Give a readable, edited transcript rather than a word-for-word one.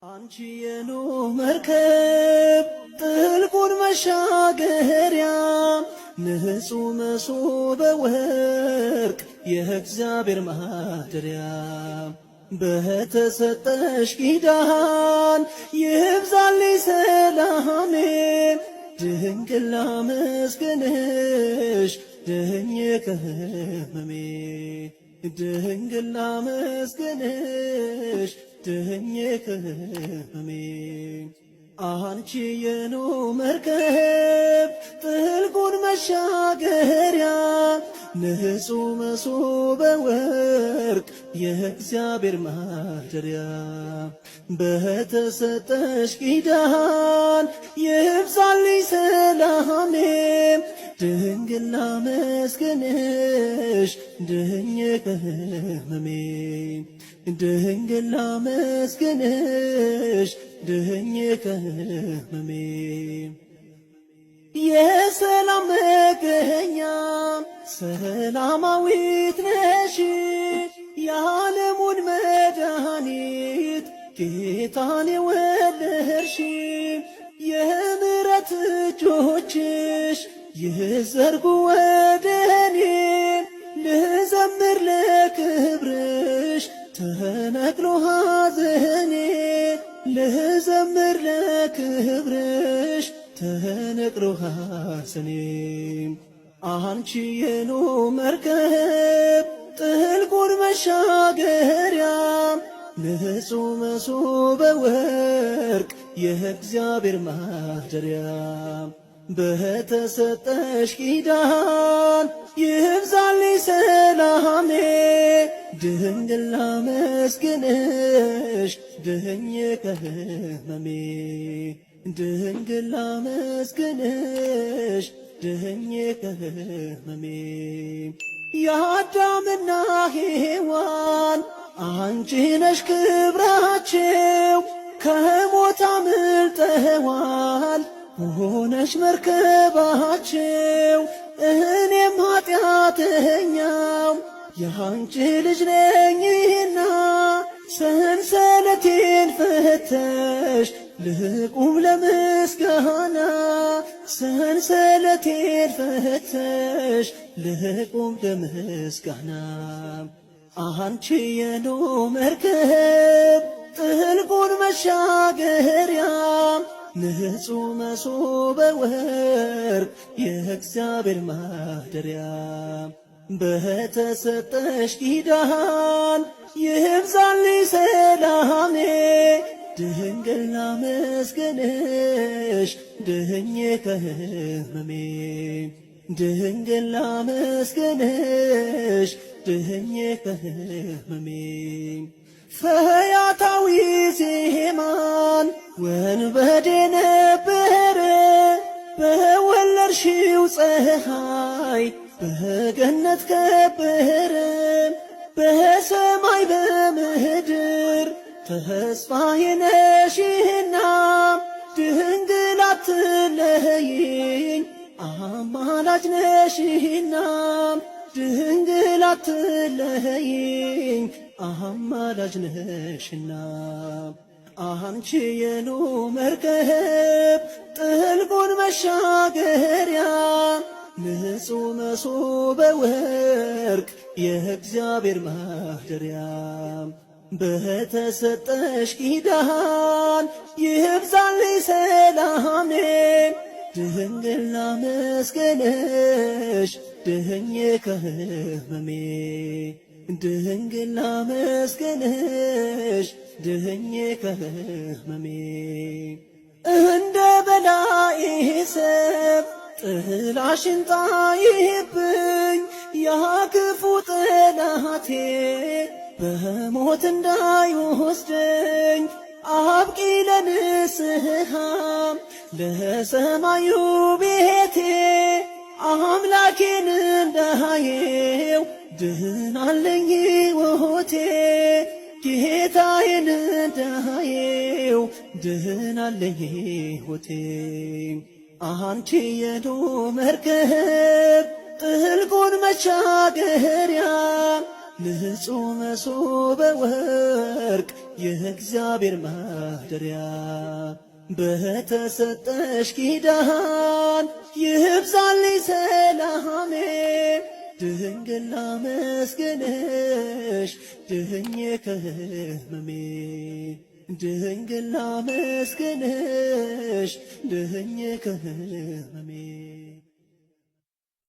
አንቺ የኖህ መርከብ ጥልቁን መሻገሪያ ንጹሕ መሶበ ወርቅ የእግዚአብሔር ማደሪያ በተሰጠሽ ኪዳን ይብዛልኝ ሰላሜ ድንግል ላመስግንሽ ድኜ ከሕመሜ ድንግል ላመስግንሽ ድኜ ከሕመሜ። አንቺ የኖህ መርከብ ጥልቁን መሻገሪያ ንጹሕ መሶበ ወርቅ የእግዚአብሔር ማደሪያ በተሰጠሽ ኪዳን ይብዛልኝ ሰላሜ ድንግል ላመስግንሽ ድኜ ከሕመሜ ድንግል ላመስግንሽ ድኜ ከሕመሜ። የሰላም መገኛ ሰላማዊት ነሽ የዓለሙን መድኃኒት ጌታን የወለድሽ የምሕረት እጆችሽ ይዘርጉ ወደኔ ልዘምር ለክብርሽ ተነቅሎ ሐዘኔ ልዘምር ለክብርሽ ተነቅሎ ሐዘኔ። አንቺ የኖህ መርከብ ጥልቁን መሻገሪያ ንጹሕ መሶበ ወርቅ የእግዚአብሔር ማደሪያ በተሰጠሽ ኪዳን ይብዛልኝ ሰላሜ ድንግል ላመስግንሽ ድኜ ከሕመሜ ድንግል ላመስግንሽ ድኜ ከሕመሜ። የአዳምና ሔዋን አንቺ ነሽ ክብራቸው ከሞት አምልጠዋል ሆነሽ መርከባቸው እኔም ኃጢአተኛው የአንቺ ልጅ ነኝና ሰንሰለቴን ፈተሽ ልቁም ለምስጋና ሰንሰለቴን ፈተሽ ልቁም ለምስጋና። አንቺ የኖህ መርከብ ጥልቁን መሻገሪያ ንጹሕ መሶበ ወርቅ የእግዚአብሔር ማደሪያ በተሰጠሽ ኪዳን ይብዛልኝ ሰላሜ ድንግል ላመስግንሽ ድኜ ከሕመሜ ድንግል ላመስግንሽ ድኜ ከሕመሜ። ፈያታዊ ዜማን ወንበዴ ነበረ በወለድሽው ፀሐይ በገነት ከበረ በሰማይ በምድር ተስፋዬ ነሽና ድንግል አትለይኝ አማላጅ ነሽና ድንግል አትለይኝ አማላጅ ነሽና። አንቺ የኖህ መርከብ ጥልቁን መሻገሪያ ንጹሕ መሶበ ወርቅ የእግዚአብሔር ማደሪያ በተሰጠሽ ኪዳን ይብዛልኝ ሰላሜ ድንግል ላመስግንሽ ድኜ ከሕመሜ ድንግል ላመስግንሽ ድኜ ከሕመሜ። እንደ በላይ ሰብ ጥላሽን ጣይብኝ ያ ክፉ ጠላቴ በሞት እንዳይወስደኝ አብቂ ለንስሐ ለሰማዩ ቤቴ አምላኬን እንዳየው ድናለኝ ሕይወቴ ጌታዬን እንዳየው ድናለኝ ሕይወቴ። አንቺ የኖህ መርከብ ጥልቁን መሻገሪያ ንጹሕ መሶበ ወርቅ የእግዚአብሔር ማደሪያ በተሰጠሽ ኪዳን ይብዛልኝ ሰላሜ ድንግል ላመስግንሽ ድኜ ከህመሜ ድንግል ላመስግንሽ ድኜ ከህመሜ።